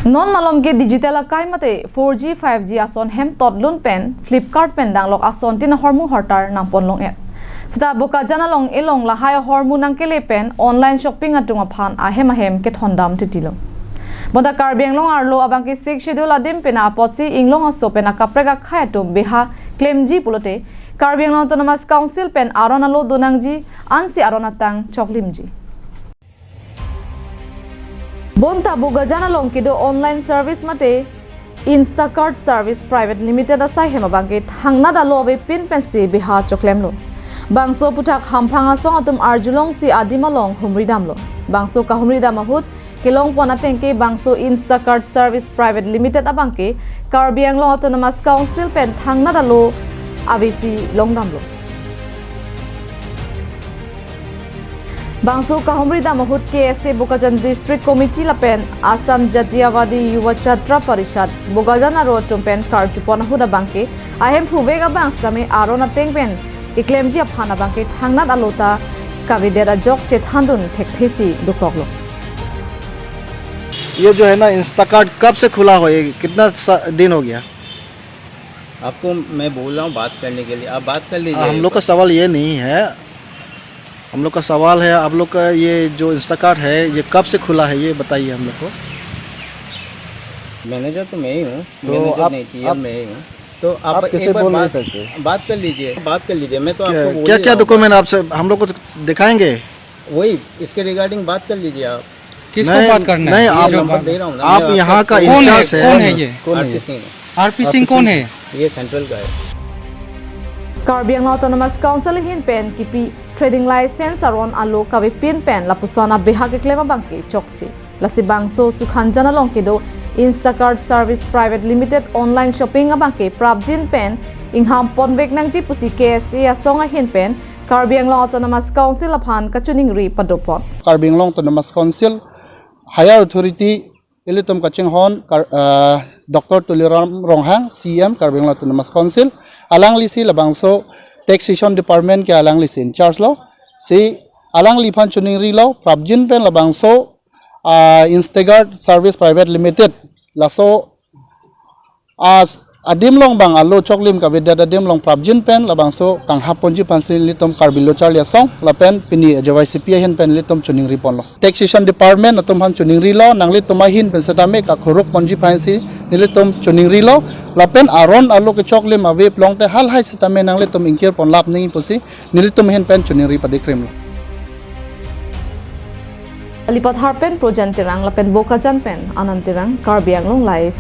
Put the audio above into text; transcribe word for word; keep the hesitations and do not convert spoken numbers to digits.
Non malom ke digital akai mate four G, five G ason hem totlun pen Flipkart pen danglok ason tin ahormu hortar nangpon long-et. Seta Bokajan along elong lahai ahormu nangkele pen online shopping atum aphan ahem ahem kethondam titilo. Bonta Karbi Anglong arlo abang ke Sixth Schedule adim pen apotsi inglong aso pen akaprek akhei atum beha klemji pulote Karbi Anglong Autonomous Council pen aron alo donangji, ansi aron atang choklimji. Bonta Bokajan along kedo online service mate Instacart Service Private Limited asai hem abang ke thangnat alo avepin pensi beha choklemlo. Bangso aphuthak hamphang asong atum arjulongsi adim along humridamlo. Bangso kahumridam ahut kelongpon ateng ke bangso Instacart Service Private Limited abang ke Karbi Anglong Autonomous Council pen thangnat alo avesi longdamlo. Bangso kahumridam ahut K S A Bokajan District Committee lapen Assam Jatiyawadi Yuva Chhatra Parishad Bokajan aro atum pen karjupon ahut abang ke ahemphu vek abang sitame aron ateng pen keklemji aphan abang ke thangnat alo ta kavedet ajok chethandun thekthesi dokoklo. ये जो है ना, इंस्टाकार्ट कब से खुला हो, ये कितना सा- दिन हो गया? आपको मैं बोल रहा हूँ बात करने के लिए, आप बात कर लीजिए। हम लोग का सवाल ये नहीं है, हम लोग का सवाल है, आप लोग का ये जो इंस्टाकार्ट है, ये कब से खुला है, ये बताइए हम लोग को। मैनेजर तो मैं ही हूँ। तो मैनेजर आप- नहीं, टीएल आप- मैं ही हूँ। तो आप आप एक कैसे बार बोल नहीं बात, सकते? बात कर लीजिए, बात कर लीजिए। मैं तो आपको बोल क्या ही क्या रहा हूँ। डॉक्यूमेंट आपसे हम लोग को दिखाएंगे? वही, इसके रिगार्डिंग बात कर लीजिए आप। किसको नहीं, बात करना नहीं, है? आप- जो बात- दे रहा हूँ ना, आप मैं यहाँ का आपको- कौन है? इंचार्ज है। कौन है ये? कौन है? आरपी सिंह है। आरपी सिंह कौन है? ये सेंट्रल का है। Karbi Anglong Autonomous Council ahin pen kipi trading license aron alo kavepin pen lapuson abeha keklem abang ke chokche. Lasi bangso Sukhanjan along kedo Instacart Service Private Limited online shopping abang ke prapjin pen ingham ponvek nangji pusi K S A asong ahin pen Karbi Anglong Autonomous Council aphan kachiningri padopon. Karbi Anglong Autonomous Council higher authority ilitum kachinghon Kar- ah, Doctor Tuliram Ronghang, C E M Karbi Anglong Autonomous Council, alanglisi labangso taxation department ke alanglisi in charge lo, si alangliphan chiningrilo prapjin pen labangso ah, Instacart Service Private Limited laso as adim along bang alo choklim kavedet adim along prapjin pen labangso kanghap ponji aphansi nelitum Karbi Lo Charli Asong lapen pini J Y C P ahin pen nelitum chiningri ponlo. Taxation department atum aphan chiningrilo, nanglitum ahin pen setame kakhuruk ponji aphansi nelitum chiningrilo, lapen aron alo kechoklim ave pulote halahai setame nanglitum ingkir ponlap nangji pusi nelitum ahin pen chiningri padikrimlo. Alipathar pen Projan Terang lapen Bokajan pen Anand Terang, Karbi Anglong Live.